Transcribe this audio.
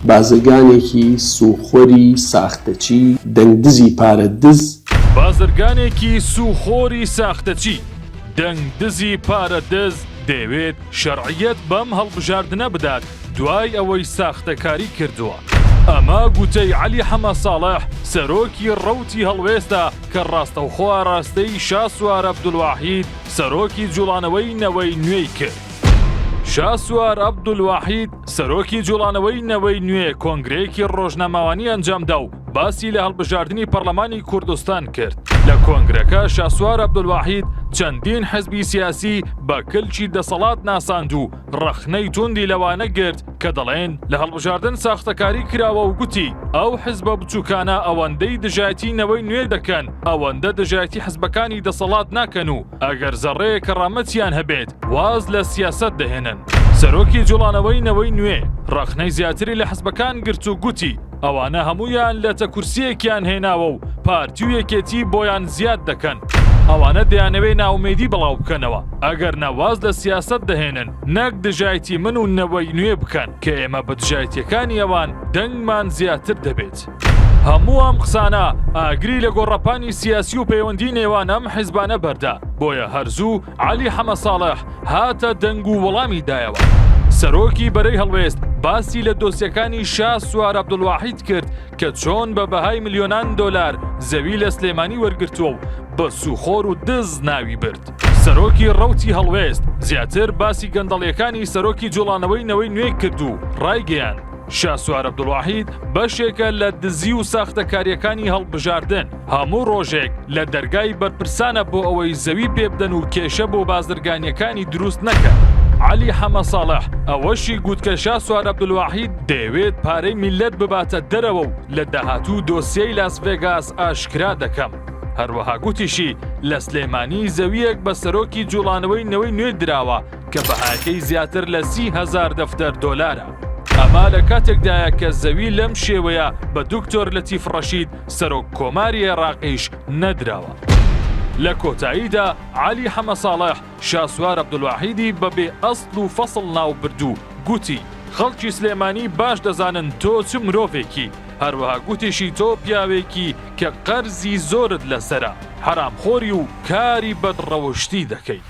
بازرگانێکی سوخۆری ساختەچی دەنگ دزی پارە دز. بازرگانێکی سوخۆری ساختەچی دەنگ دزی پارە دز دەیەوێت شەرعیەت بەم هەڵبژاردنە بدات دوای ئەوەی ساختەکاری کردووە. ئەمە گوتەی عەلی حەمە ساڵح سەرۆکی ڕەوتی هەڵوێستە کە ڕاستەوخۆ ئاراستەی شاسوار عەبدولواحید سەرۆکی جوڵانەوەی نەوەی نوێی کرد. شاسوار عەبدولواحید سەرۆکی جوڵانەوەی نەوەی نوێ کۆنگرەیەکی ڕۆژنامەوانی ئەنجامدا و باسی لە هەڵبژاردنی پەرلەمانی کوردستان کرد. لە کۆنگرەکە شاسوار عەبدولواحید چەندین حزبی سیاسی بە کلکی دەسەڵات ناساند و ڕەخنەی توندی لەوانە گرت کە دەڵێن لە هەڵبژاردن ساختەکاری کراوە و گوتی ئەو حزبە بچووکانە ئەوەندەی دژایەتی نەوەی نوێ دەکەن ئەوەندە دژایەتی حزبەکانی دەسەڵات ناکەن و ئەگەر زەڕەیەک کەڕامەتیان هەبێت واز لە سیاسەت دەهێنن. سەرۆکی جوڵانەوەی نەوەی نوێ ڕەخنەی زیاتری لە حزبەکان گرت و گوتی ئەوانە هەموویان لەتە کورسییەکیان هێناوە و پارتی و یەکێتی بۆیان زیاد دەکەن. ئەوانە دەیانەوێ نائومێدی بڵاو بکەنەوە، ئەگەرنا واز لە سیاسەت دەهێنن، نەک دژایەتی من و نەوەی نوێ بکەن، کە ئێمە بە دژایەتییەکانی ئەوان دەنگمان زیاتر دەبێت. هەموو ئەم قسانە ئاگری لە گۆڕەپانی سیاسی و پەیوەندی نێوان ئەم حیزبانە بەردا، بۆیە هەر زوو عەلی حەمەساڵح هاتە دەنگ و وەڵامی دایەوە. سەرۆکی بەرەی هەڵوێست باسی لە دۆسیەکانی شا سوار عەبدولواحید کرد کە چۆن بە بەهای ملیۆنان دۆلار زەوی لە سلێمانی وەرگرتووە و بە سوخۆر و دز ناوی برد. سەرۆکی ڕەوتی هەڵوێست زیاتر باسی گەندەڵیەکانی سەرۆکی جوڵانەوەی نەوەی نوێ کرد و ڕایگەیاند، شاسوار عەبدولواحید بەشێکە لە دزی و ساختەکارییەکانی هەڵبژاردن، هەموو ڕۆژێک لە دەرگای بەرپرسانە بۆ ئەوەی زەوی پێبدەن و کێشە بۆ بازرگانییەکانی دروست نەکەن. عەلی حەمەساڵح ئەوەشی گوت کە شاسوار عەبدولواحید دەیەوێت پارەی میللەت بباتە دەرەوە و لە داهاتوو دۆسیەی لاس ڤێگاس ئاشکرا دەکەم. هەروەها گوتیشی لە سلێمانی زەوییەک بە سەرۆکی جوڵانەوەی نەوەی نوێ دراوە کە بەهاکەی زیاتر لە 30 هەزار دەفتەر دۆلارە. ئەمە لە کاتێکدایە کە زەوی لەم شێوەیە بە دکتۆر لەتیف ڕەشید سەرۆک کۆماری عێراقیش نەدراوە. لە کۆتاییدا عەلی حەمەساڵح شاسوار عەبدولواحیدی بە بێ ئەسڵ و فەسڵ ناوبرد و گوتی، خەڵکی سلێمانی باش دەزانن تۆ چ مرۆڤێکی، هەروەها گوتیشی تۆ پیاوێکی کە قەرزی زۆرت لەسەرە، حەرامخۆری و کاری بەدڕەوشتی دەکەی.